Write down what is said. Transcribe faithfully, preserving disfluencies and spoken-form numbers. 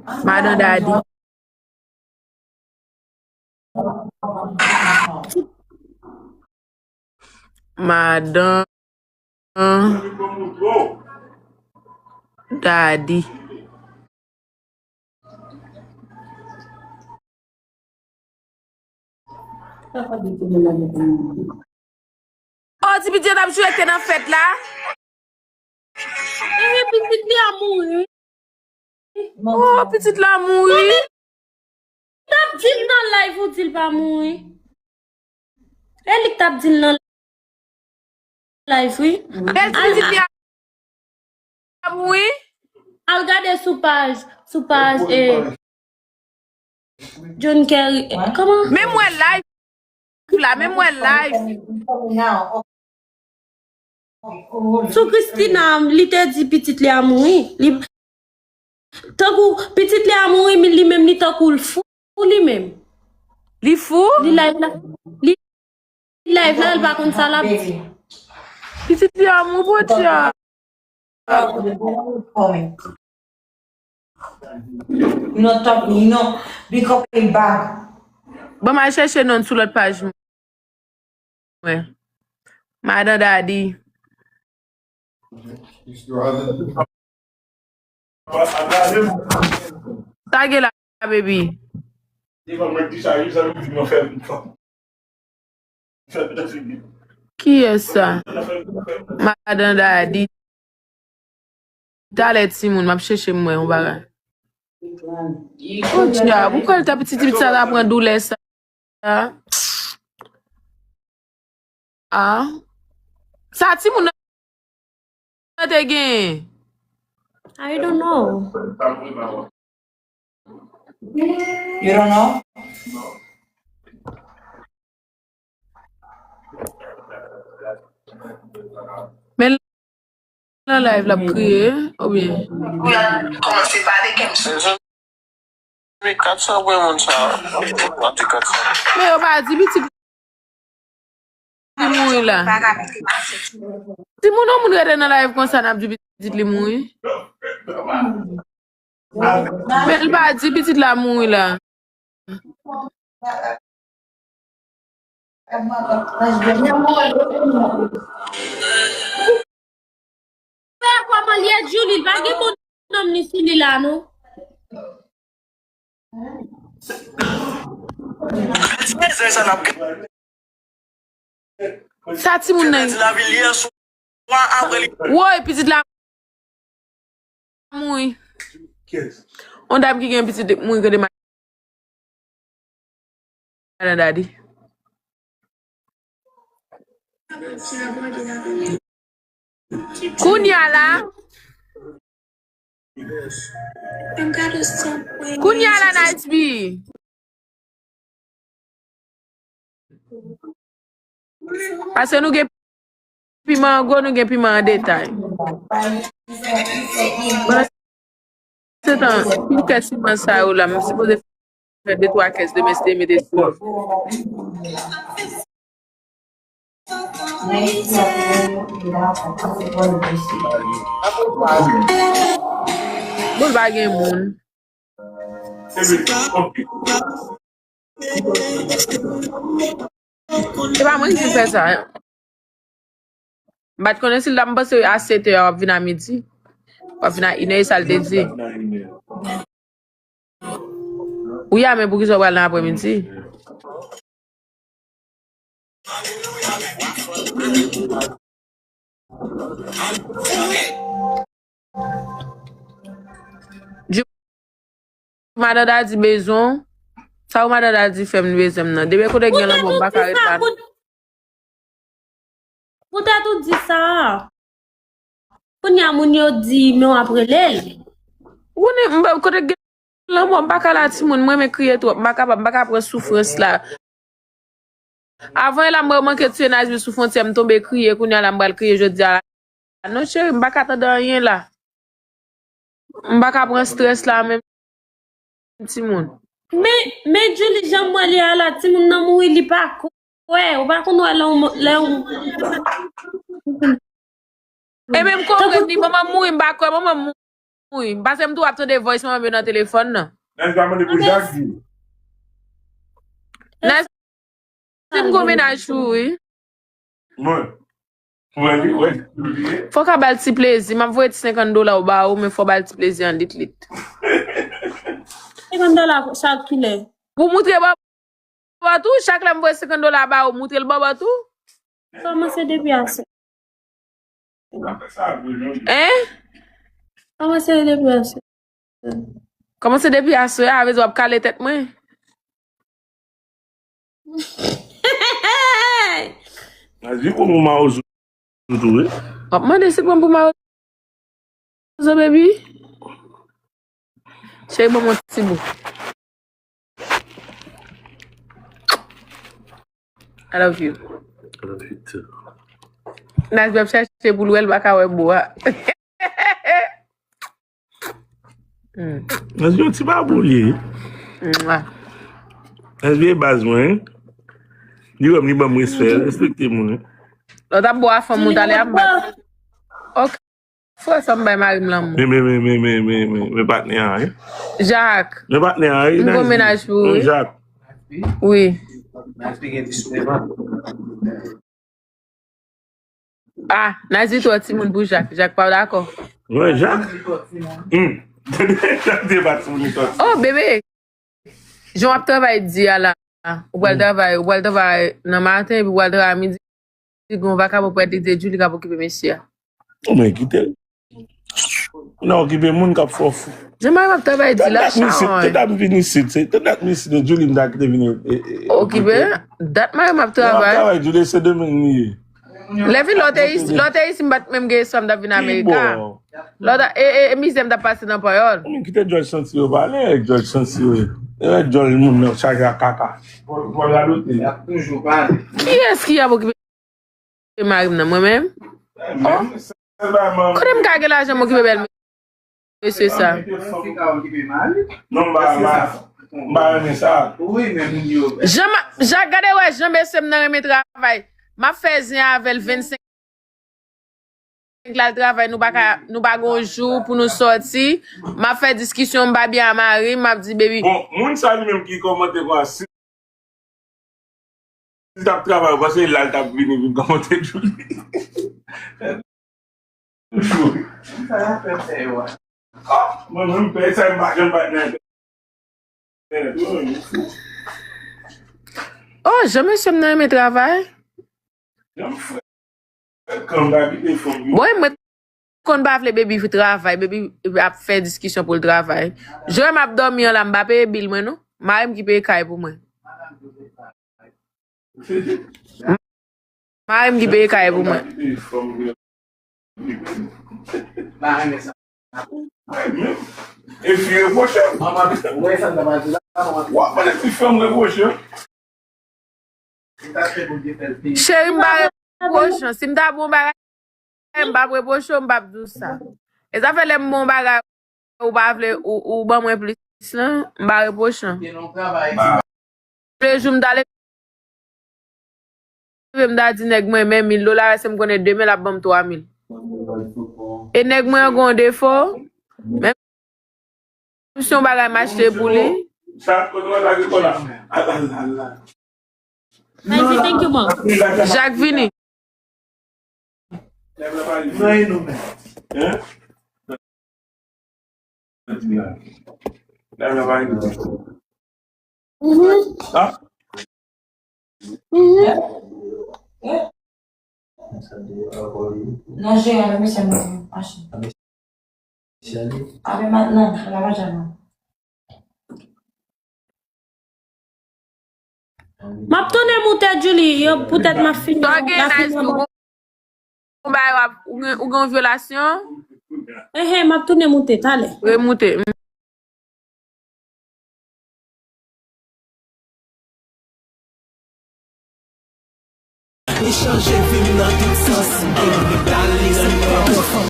Madan Dadi. Madan Dadi. Oh, ti pitit ap jwe ke nan fèt la. Ehe, pitit li a mouri. Oh, pitit la mouri. T ap di l nan live ou di l pa mouri. E li k t ap di l nan live, wi. Bèl ti pitit li a mouri. Al gade sou paj, sou paj, eh, John Kerry. Kòman? Men mwen live la, men mwen live. Sou Christina, li te di pitit li a mouri. Li, tankou pitit li a mouri, men li menm li tankou l fou li menm. Li fou? Li live la. Li live la, li pa konn sa l ap di. Pitit li a mouri, Bondye. You know, talk, you know, big up in bag. Bon, m al chèche non sou lòt paj mwen. Madan Dadi. Sa gen la, baby. Kiyès sa? Madan Dadi. Talè timoun, m ap chèche m wè yon bagay. Oh, dyab, ou kwè l ta pitit, pitit sa ta pran doulè sa? Ah. Sa timoun nan te gen? I don't know. You don't know? Men nan live l ap kriye, oubyen? Wi, ap kòmanse pale kèm sou. Mezanmi, kat san bwen moun sa. Mande kat san. Men yo pa di pitit li mouri la. Timoun, yon moun rete nan live konsa, n ap di pitit li mouri. Men l pa di pitit la mouri la. Pè, kòman l ye, Julie? L pa gen bon nonm ni sou li la, non? Sa timoun nan. Woy, pitit la mouri. Yon dam ki gen pitit mouri kote madan Dadi. Kounye a la. Kounye a la, Nice B. Paske nou gen piman an gwo, nou gen piman an detay. Pandan se tan, pou kès piman sa yo la, m sipoze fè de twa kès demen, si Dye mete sou. Bon, pa gen moun. Se pa mwen ki fè sa. M pa t konnen si l ta, m panse a sèt è, w ap vin a midi. W ap vin a inè, e sa l te di. Wi, a, men poukisa w pral nan aprèmidi? Di madan Dadi bezwen w. Sa w madan Dadi fè m bezwen m nan. Depi kote gen lanmò, m pa ka ret la. Poutèt ou di sa. Kounye a moun yo di, men w ap rele l. Ou konnen, m pa, kote gen lanmò, m pa ka la timoun, m renmen kriye twòp, m pa kapab, m pa ka pran soufrans la. Avan la, m manke tiye Nice B sou fwontyè, m tonbe kriye, kounye a la, m pral kriye jodi a la. Non, cheri, m pa ka tande anyen la. M pa ka pran strès la menm, timoun. Men, men Julie, jan m wè li a la, timoun nan mouri, li pa kwè. Ou pa konn wè lè w, lè w. E menm konprann li, manman m mouri, m pa kwè manman m mouri. mouri. Paske m tou ap tande voice manman m yo nan telefòn nan. Nèg la mande pou Jacques di. Nèg, si m gon mennaj pou ou, wi. Mwen. Mwen, li, wè, li ye. Fò ka ba l ti plezi. M ap voye ti senkant dola ou ba ou, men fò ba l ti plezi an lit lit. Senkant dola, sa kilè? Pou moutre bò, bò tou, chak lè m voye senkant dola ba ou, moutre l bò, bò tou. Kòmanse depi aswè. Hein? Kòmanse depi aswè. Kòmanse depi aswè, a vle di w ap kale tèt mwen. Mas di kou pou mawozo tou, wi. W ap mande si pran pou mawozo, baby. Cheri, ban m yon ti bout. I love you. I love you too. Nas ap chache pou l wè, l pa ka wè bo a. Hmm. Nas yon ti babou li ye. Mwa. Nas vye baz mwen. Li wè m, li ban m respè, respekte moun. Lòt ap bo a fanm ou talè a m bat. Ok. Frè sa m bay mari m lanmou. Men, men, men, men, men, men, men, men patnè a, wi. Jacques. Men patnè a, wi. M gon mennaj pou ou, wi. Jacques. Wi. Ah, Nas di twò timoun pou Jacques. Jacques pa dakò. Wi, Jacques. Hmm. Jacques di pa timoun li twò timoun. Oh, bebe. Jan w ap travay di a la, ou pral travay, ou pral travay nan maten, epi ou pral travay a midi, gon vakabon pral di Julie k ap okipe mesye a. Ou men kite l. Ou nan okipe moun k ap fè w fou. Jan mari m ap travay di la, chawony. Tèt ap vin isit, se tèt ap vin isit, Julie m ta kite vin e, e, e, okipe, dat mari m ap travay. Travay, Julie se demen li ye. Lè vin lòt te isi, lòt te isi m pa t menm gen espwa m t ap vin Amerika. Lòt, e, e, e mizè m t ap pase nan panyòl. Ou menm kite George Santi yo pale, George Santi yo. E djòl moun nan chaje ak kaka. Kiyès ki ap okipe mari m nan? Mwen menm? Oh. Kote m ka gen lajan m okipe bèl mesye sa? Non, m pa, m pa, m pa renmen sa. Jan ma-, Jacques, gade wè jan mesye m nan renmen travay. M ap fè zen avè l vennsenk la l travay, nou pa ka, nou pa gon jou pou nou sòti. M ap fè diskisyon, m pa byen a mari m, m ap di, baby. Bon, moun sa li menm ki kòmante kwa, si, si l t ap travay, ou panse la l t ap vini vin kòmante Julie? Toujou. Sa y ap fè fè yo a. Ah, mwen menm, pè sa, m pa janm pa nan entènèt, mwen menm. Oh, jan mesye m nan renmen travay. Jan frè. Kan m ta kite fanm yo. Bon, mwen konn pa vle baby travay, baby ap fè diskisyon pou l travay. Jan m ap dòmi an la, m pa peye bil mwen, non. Mari m ki peye kay pou mwen. Mari m ki peye kay pou mwen. E fi repwoche m. W ap mande ti fanm repwoche m. Cheri, m pa repwoche w. Si m ta bon bagay, m p ap repwoche w, m p ap di w sa. E sa fè lè m bon bagay, ou pa vle, ou, ou ban mwen plis lan, m pa repwoche w. Toulejou m ta leve, m ta di nèg mwen, men mil dola, paske m konnen demen l ap ban m twa mil. E nèg mwen an gen yon defo, menm si yon bagay m achte pou li. Sa, kote w lage kò la? Ala, ala, ala. Thank you, mom. Jacques vini. Hein? Mhm. Ah. Mhm. Non, jere avè misye nan machin. Avè ma-, non, la pa janm. M ap tounen moute Julie, yo, poutèt m ap fini. Sa gen la nice pou ou, ou bay w ap, ou gen, ou gen yon vyolasyon? Ehe, m ap tounen moute talè. Remoute. Li chanje vi m nan tout sans. Li pa bon fanm.